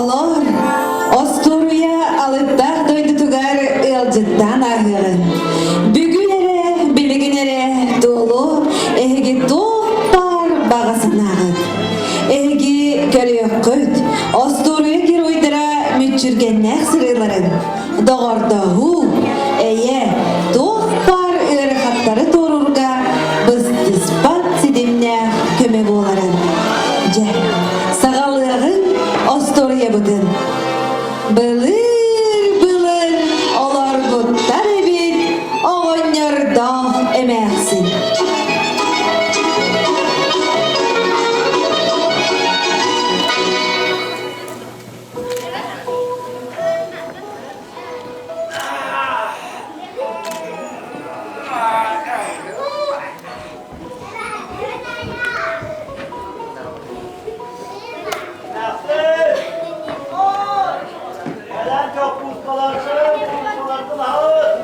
Оҕолор, остуоруйа алыптаах дойдутугар ыалдьыттаан ааһыаҕыҥ. Бүгүн эрэ, билигин эрэ туолуо эһиги туох баар баҕа санааҕыт. Эһиги көрүөххүт, остуоруйа геройдара мүччүргэннээх сырыыларын, доҕордоһуу, эйэ, туох баар ыарахаттары туоруурга быстыспат ситимнээх көмө буоларын. Дьэ, саҕалыаҕыҥ остуоруйабытын. Былыр-былыр олорбуттар эбит оҕонньордоох эмээхсин. Кэлэн чоппуускаларгын, куускаларгын аһын!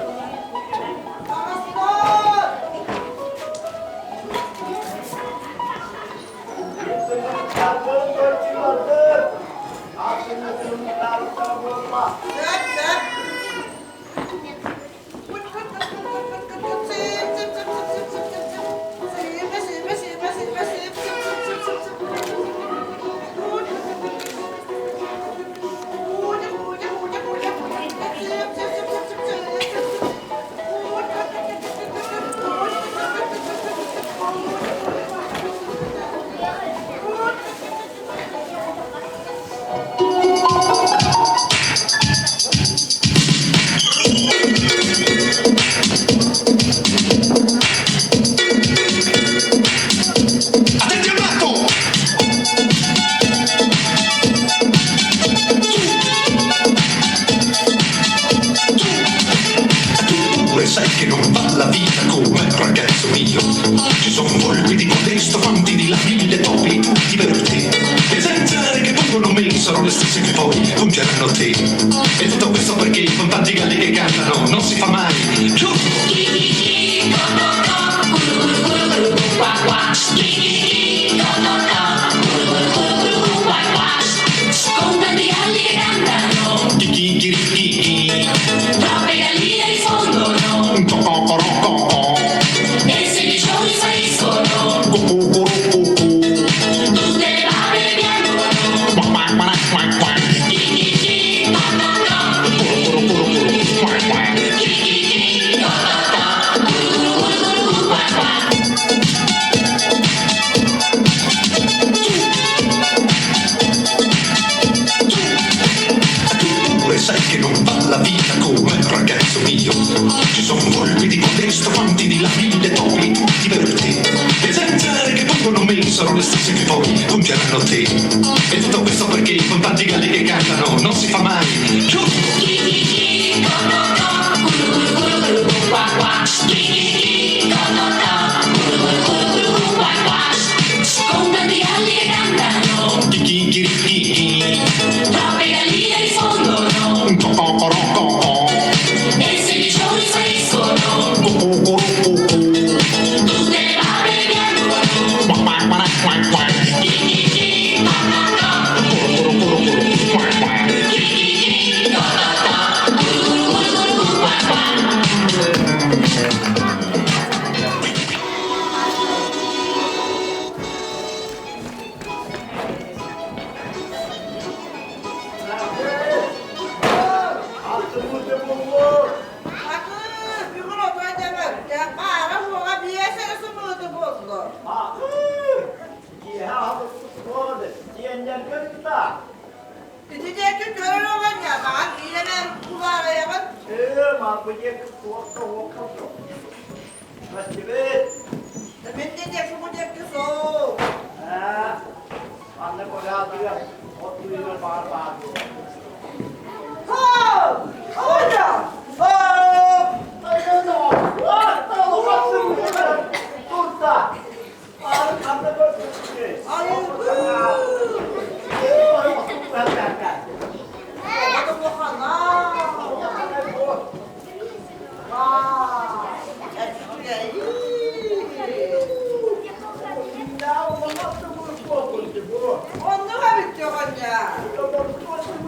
Attenti al matto! Tu pure sai che non va la vita come ragazzo mio. Ci sono colpi di contesto, quanti di là, mille topi, tutti per te. Le zanzare che pongono me sono le stesse che poi pungeranno te. E tutto questo perché con tanti galli che cantano non si fa mai. Giusto! Chi chi chi chi. Co co co co. Cu cu cu cu cu. Qua qua qua qua qua. Curu curu curu curu. Qua qua. Tu pure sai che non va la vita come ragazzo mio. Ci sono colpi di contesto, quanti di là, mille topi, tutti per te. Le zanzare che pongono me sono le stesse che poi pungeranno te. E tutto questo perché con tanti galli che cantano non si fa mai. Giusto! Chi chi chi chi chi. Co co co co co. Cu cu cu cu cu. Qua qua qua qua qua. Curu curu curu curu. Qua qua. Аты, бүгүн отой дэмэр, баара-суоҕа биэс эрэ сымыыты буоллу. Киэһэ аһылыкпыт суох эбит, тиэннэргэ ыытта. Ити диэки көрөр оҕонньор, маҕан киирэн кулаарайаҕын. Ээ, мааппы диэки туох да уох курдук. Көстүбүт. Мин де диэки бу диэки суох. Ээ, манна көрөөтүгэр от быыһыгар баар баар буолар. Хоу! Оҕонньор! Оннук эбит оҕонньор.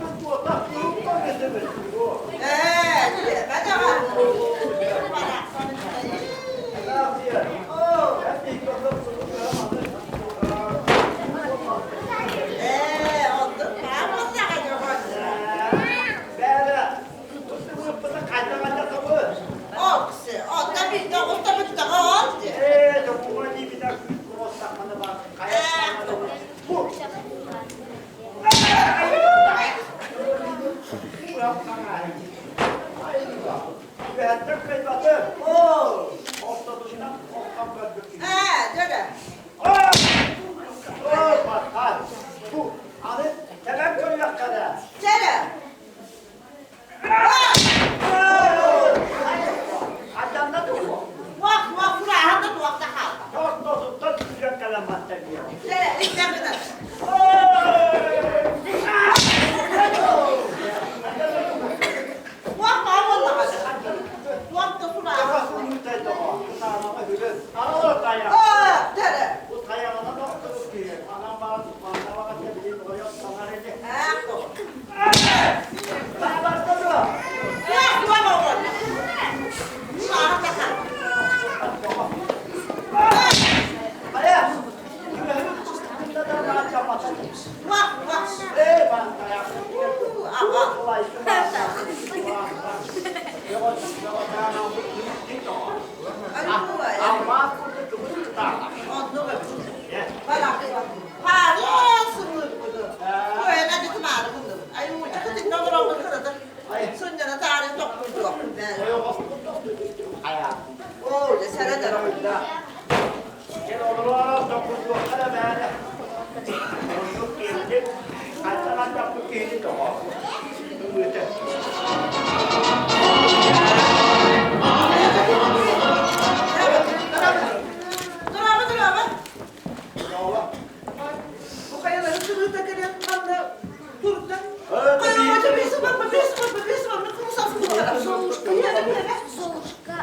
Золушка.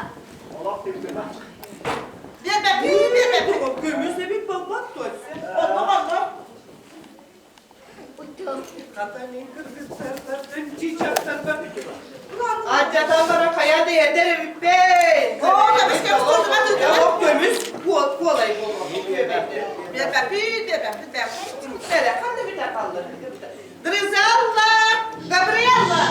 Көмүс эбит буолбат дуо? Адьаталлара хайа да эрдэр эбиппэй. Көмүс куолай Дризелла! Габриэлла!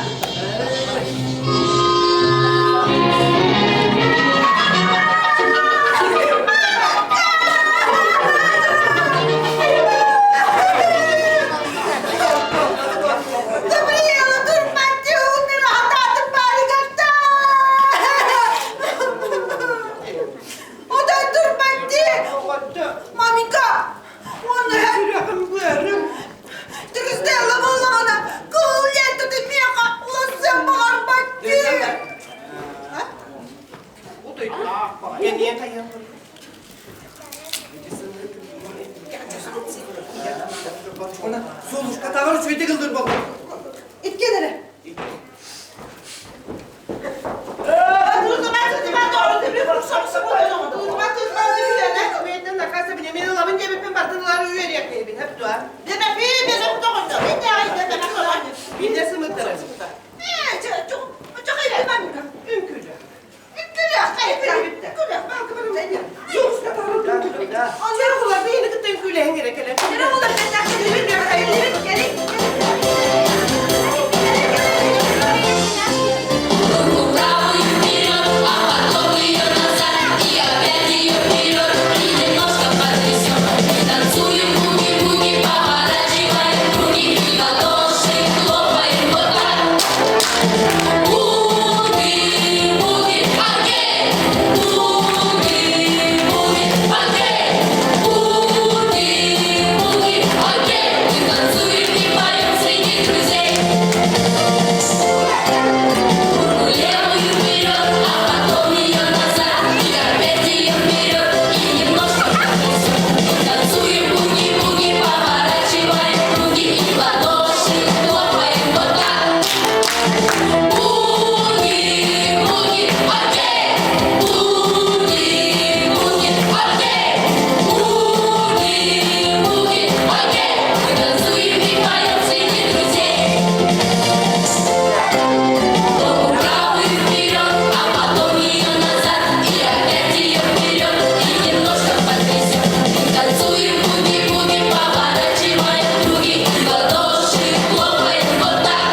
Gabriela турматти умирахтаатын баарыгатта! Одан турматти! Мамика! Уонна сүрэхим быарым. Тризделла буоллаҕына, кыл лентата миэхэ улассыан баҕарбат дии. Золушка тагыр үчүгэйдик ылдыр болду. Иккен эрэ. Руку правую вперед, а потом ее назад, и опять ее вперед, и немножко потрясем. Мы танцуем буги-буги, поворачиваем круги, и ладоши хлопаем вот так. Буги-буги, окей! Буги-буги, окей! Буги-буги, окей! Мы танцуем и поем среди друзей. Руку левую вперед, а потом ее назад, и опять ее вперед, и немножко потрясем. Танцуем буги-буги, поворачиваем круги, и в ладоши хлопаем вот так. Буги-буги, окей! Буги-буги, окей! Буги-буги, окей! Мы танцуем и поем среди друзей. Ногу правую вперед, а потом ее назад, и опять ее вперед, и немножко потрясем. Мы танцуем буги-буги, поворачиваем круги, и в ладоши хлопаем вот так.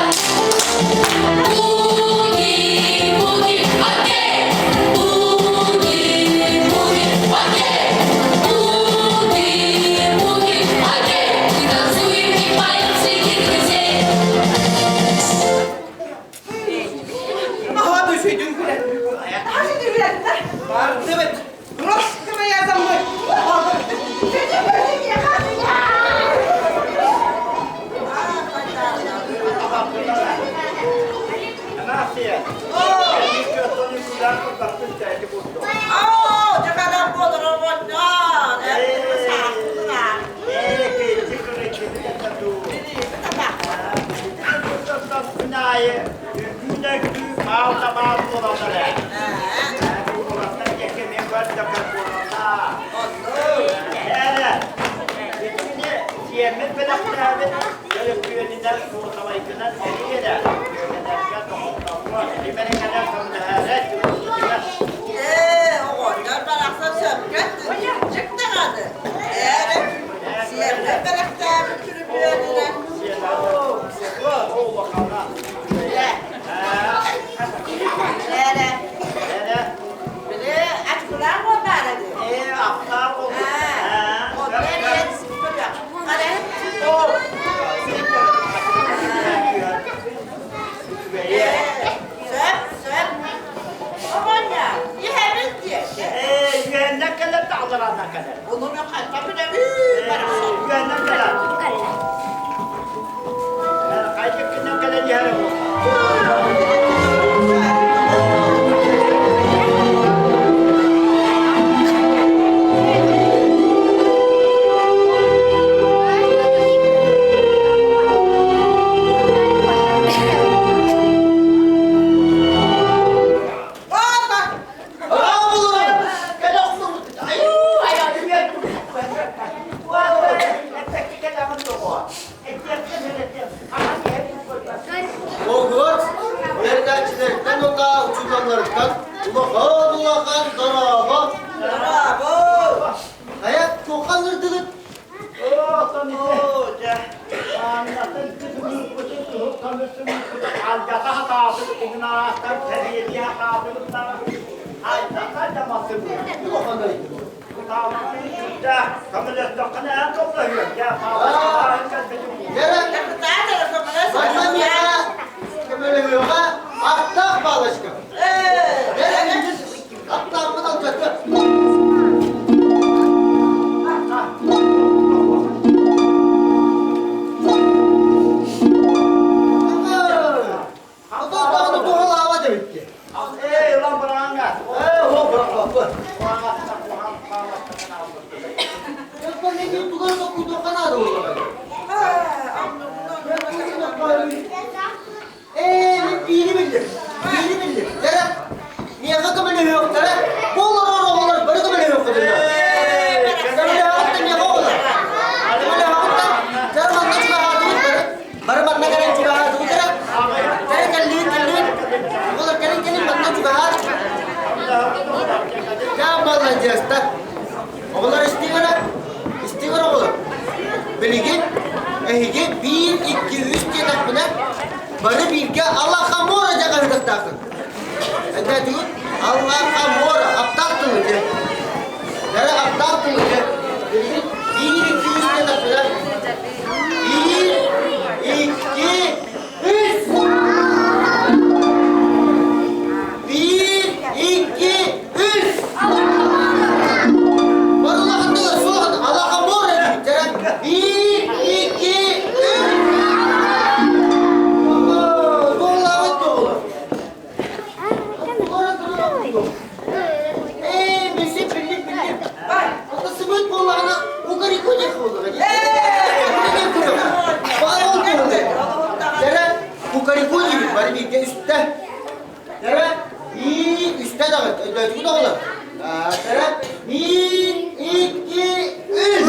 Буги-буги, окей! Буги-буги, окей! Буги-буги, окей! Мы танцуем и поем среди друзей. Наһаа үчүгэй үҥкүүлэр. Бардыбыт. Крошка моя за мной. Алдьата хатаабыт угунаахтар кэриэлии хатаабыттар хайдах алдьамасы Көмөлөһүөҕэ аттаах балочка. Аттаахпын алдьатыа. Ото туһалаабат эбит. Ээ, ол бырахпаппын. Ээ, мин биири биллим. Биири биллим. Дьэ, миэхэ көмөлөһүөхтэрэ. Бу олорор оҕолор бары көмөлөһүөххүтүнэ. Көмөлөһөҕүттэн миэхэ оҕолор. Көмөлөһөҕүттэн дьэ манна чугаһаатыбыт бары. Бары манна кэлэн чугаһаатыбыт эрэ. Кэлин кэллигин кэллигин. Оҕолор кэлин кэлин манна чугаһаат. Дьэ, маладьыастар. Оҕолор истиҥ эрэ. Истиҥ эрэ оҕолор. Билигин эһиги биир, икки, үс диэтэхпинэ, бары бииргэ Аллахамора дьэ хаһыытыахтааххыт. Өйдөөтүгүт? Аллахамора, аптаах тылы дьэ. Дьэ, аптаах тылы дьэ. Билигин биир, икки, үс диэтэхпинэ, биир, икки, үс! Биир, икки, үс! Барылахындыгар суоҕун алахамор эбит. Биир, икки, үс! Туоллаабыт туолла. Ээ, билсип, биллип, биллип. Ата сымыт буоллаҕына, кукареку диэх буоллаҕа дии. Баар ол туһунан. Дьэрэ, кукареку диибит, бары бииргэ үстэ. Дьэрэ, биир, үстэ даҕыт, өйдөөтүгүт оҕолор? Дьэрэ, биир, икки, үс!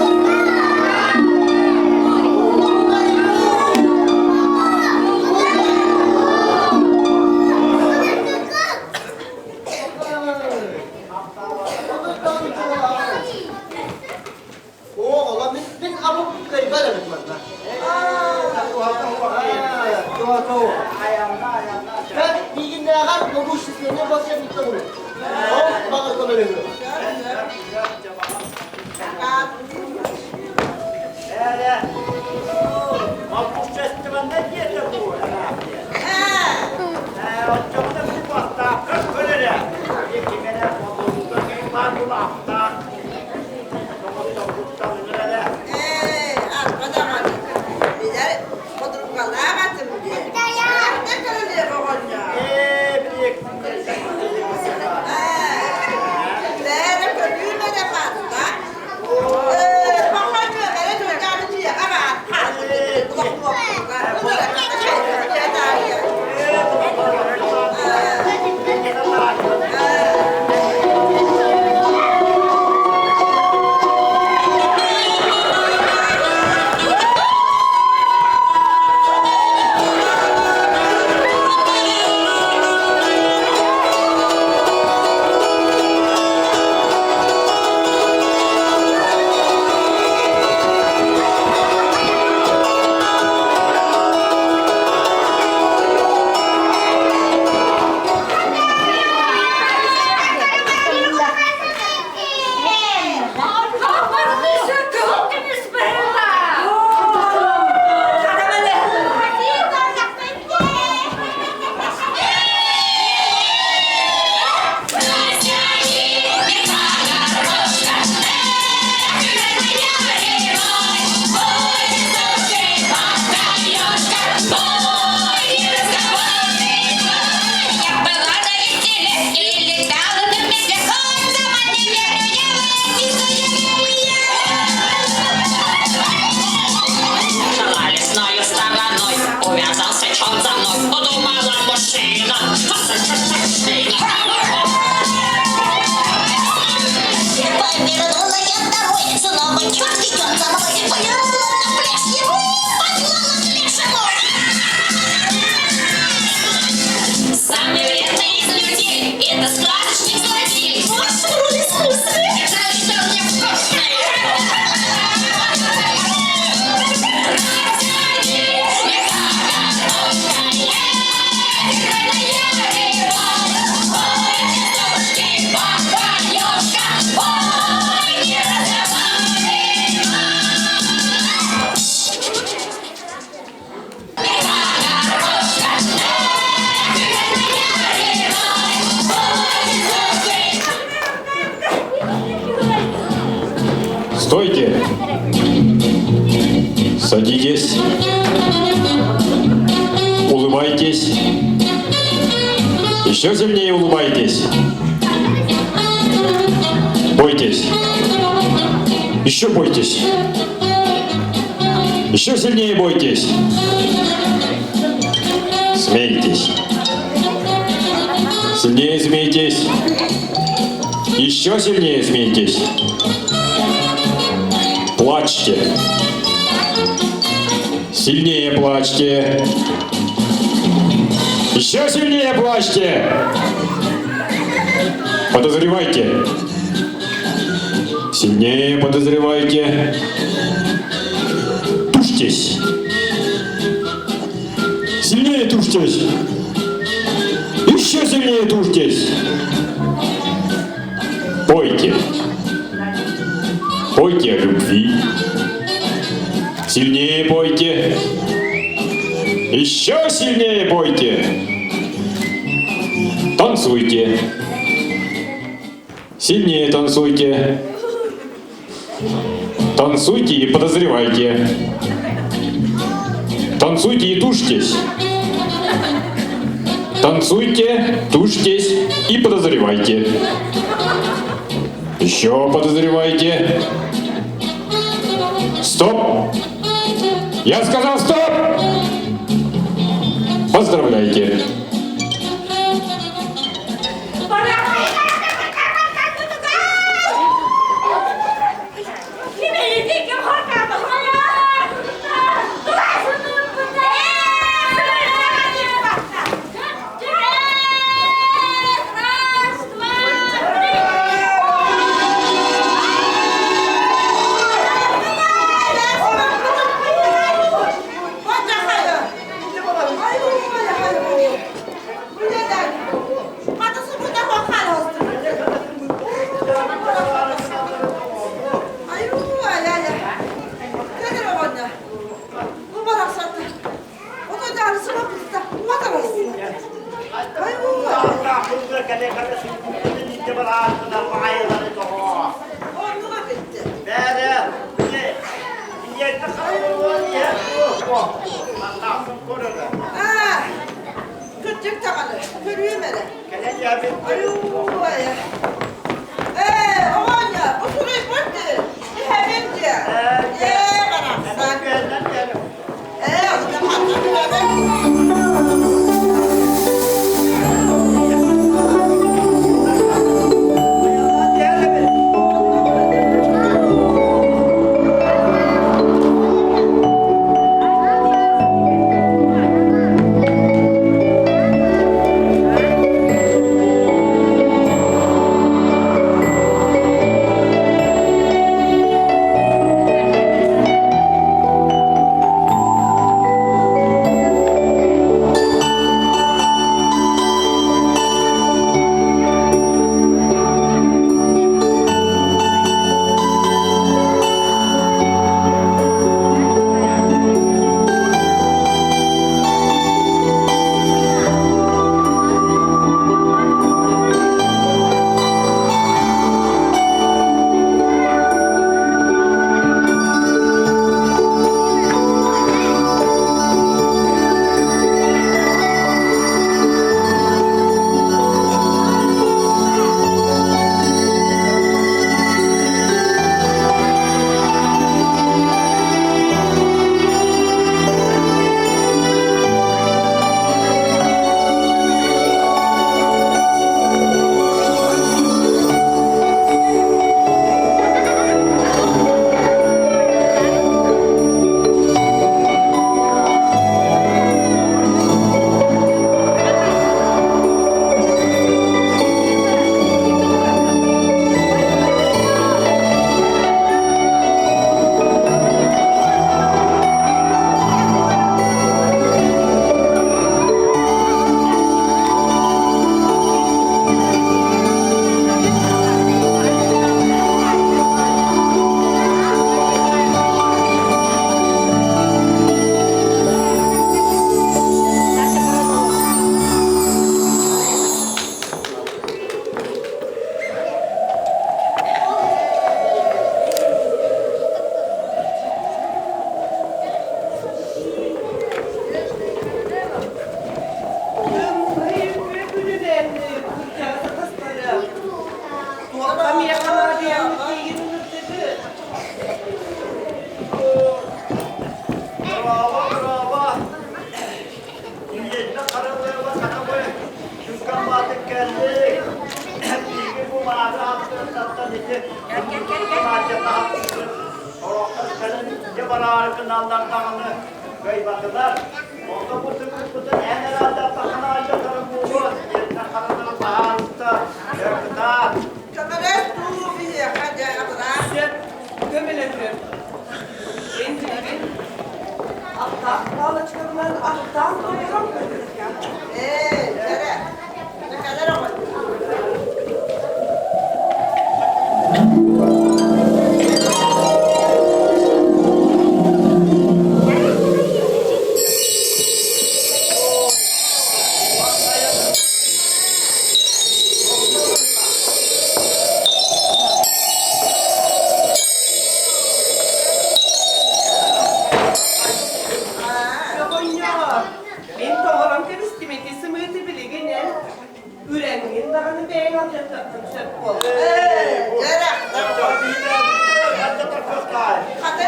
Оо, мин мин абым кыайбат эбит манна. Миигиннээҕэр могущественный волшебник буолуо. Ол баҕар көмөлөһүө. Могущественный диэтэ буо. Оччоҕуна бастааххын көрөрө. Кимэрэ булаахтаах. Ээ, арба даҕаны. Билэр подругалаах атым диэн. Эрдэ көрүлүөх оҕонньор. Ээ, бээрэ көрүүм эрэ манна. Улыбайтесь. Еще сильнее улыбайтесь. Бойтесь. Еще бойтесь. Еще сильнее бойтесь. Смейтесь. Сильнее смейтесь. Еще сильнее смейтесь. Плачьте. Сильнее плачьте. Еще сильнее плачьте. Подозревайте. Сильнее подозревайте. Тушьтесь. Сильнее тушьтесь. Еще сильнее тушьтесь. Пойте. Пойте о любви. Сильнее пойте. Еще сильнее пойте. Танцуйте. Сильнее танцуйте. Танцуйте и подозревайте. Танцуйте и тушьтесь. Танцуйте, тушьтесь и подозревайте. Еще подозревайте. Стоп! Я сказал стоп! Поздравляйте! Сорохтор кэлин дьэ бараары гыналлар даҕаны кыайбатылар. Онто бу сымыыппытын эн эрэ алдьаттаххына алдьатара буолуо диэннэр харалара баһаалыста кытаат. Көмөлөс дуу биһиэхэ дьэ абыраах. Сөп, көмөлөһүөм. Эн билигин аттаах палочкабынан аттаан толорон Ээ, дьэрэ. Кэлэр оҕонньор. Оҕонньор, мин тоҥорон кэбистим ити сымыыты билигин эн Үрэҥҥин даҕаны бэйэҥ алдьатыаххын сөп буолла. Ээ, дьэрэ. Хата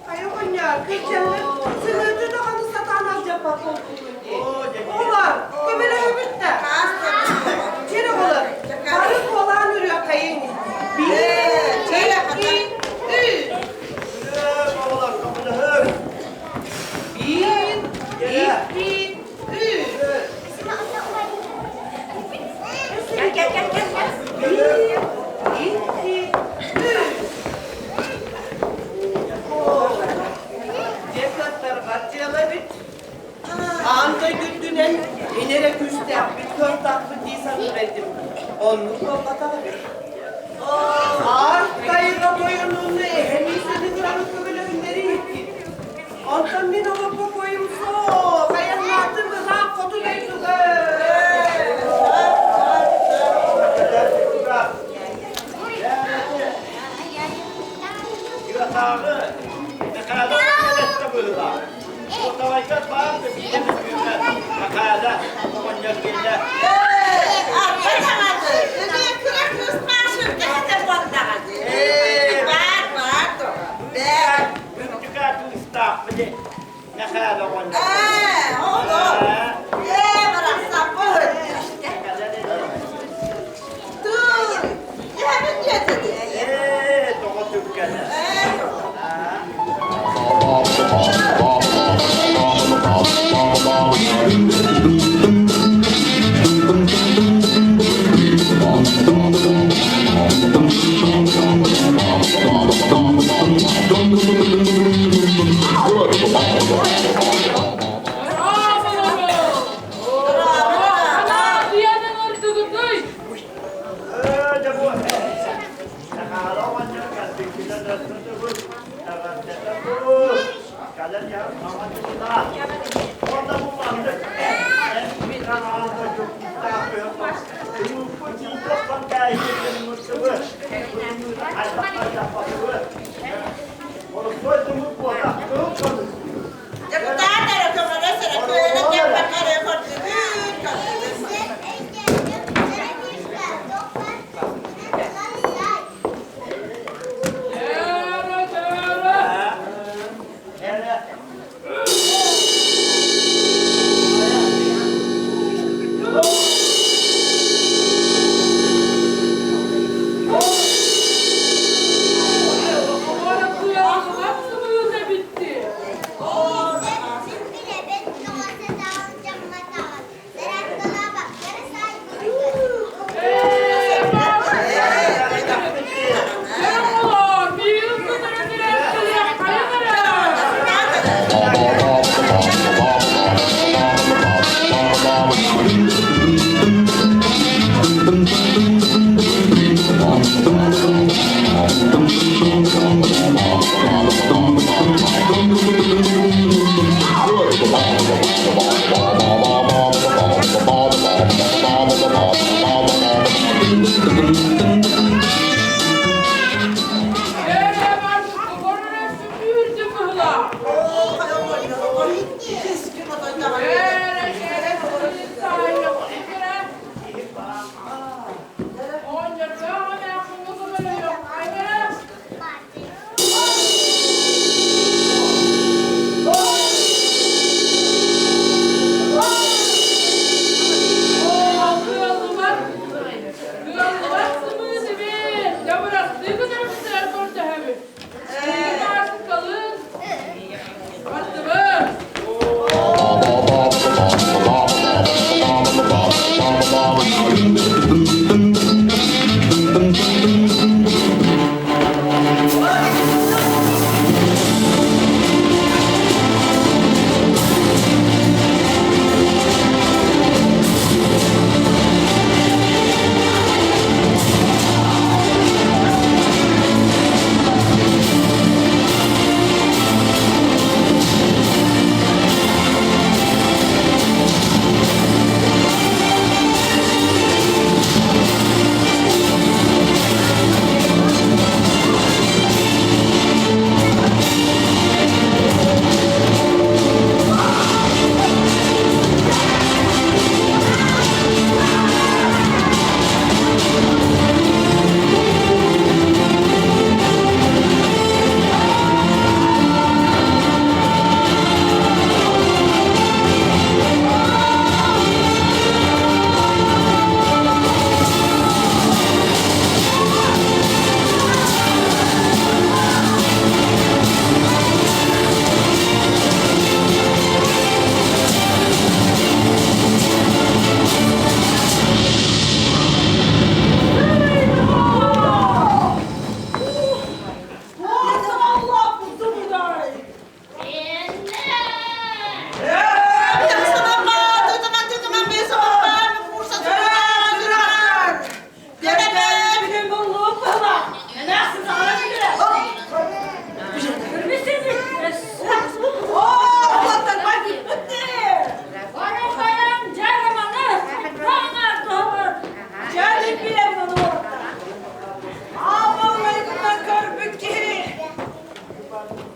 Хайа оҕонньор, кырдьаҥҥын сымыыты даҕаны сатаан алдьаппат буолбуккун дии. Оҕолор, көмөлөһөбүт да. Чэр оҕолор, бары куолаан үрүөххэйиҥ. Биир, икки, үс. Биир, икки, үс. Биир, икки, үс. Дьэ кыаттарбат дьыала эбит. Аан дойду үрдүнэн мин эрэ күүстээхпит, кыахтаахпыт дии саныыр этим. Оннук буолбатах эбит. Аар тайҕа тойонун эһэни сыныгыран көмөлөһүннэри иһиккит. Онтон мин олорбокуойум суох, айаннаатым ыраах хоту дойдуга. Тыатааҕы Мэхээлэ кэлэттэ быһыылаах. Уоталайга баар да биирэ мүкүүмэ Мэхээлэ оҕонньор кэллэ. Үрдүкэ кыыстаах били Мэхээлэ оҕонньор. Ээ, тоҕо түргэнэ. Ээ, дьэ бу Мэхээлэ оҕонньор кэлбиккитэ дөрсө эҕэрдэтэ бур. Кэлэн иһэр саҥа дьыллаах. Уонна бу маннык эн анаан дьокуустаах Тымыыппыт тиийбэт кээһиэтин мыттыбыт. Хайдах-хайдахпатыбыт. Боростуой тымыык буолла, кыһыл көмүс. Депутат эрэ көмөлөс эрэ кыайан кэлбэккэ эрэ көрдүбүт, көрдүбүт.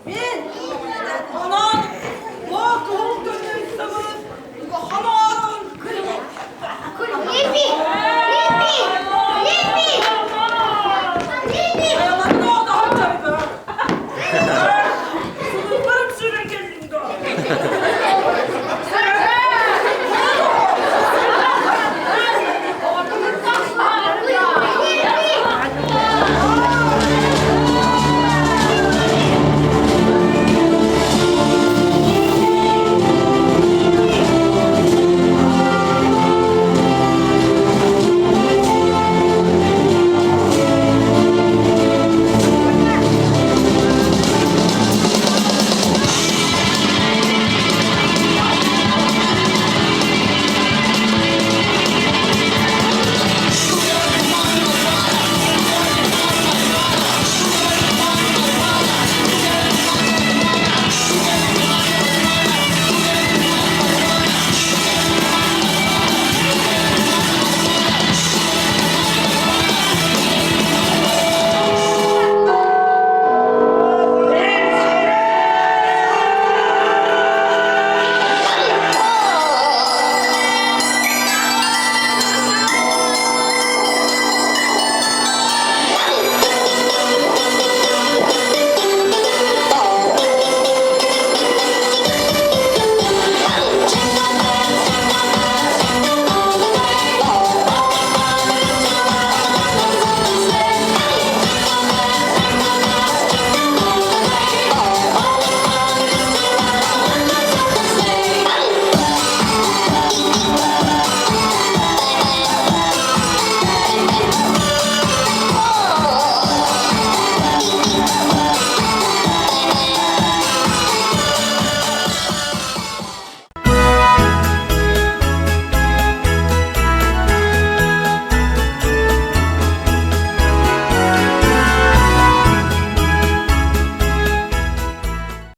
Мин! Онон!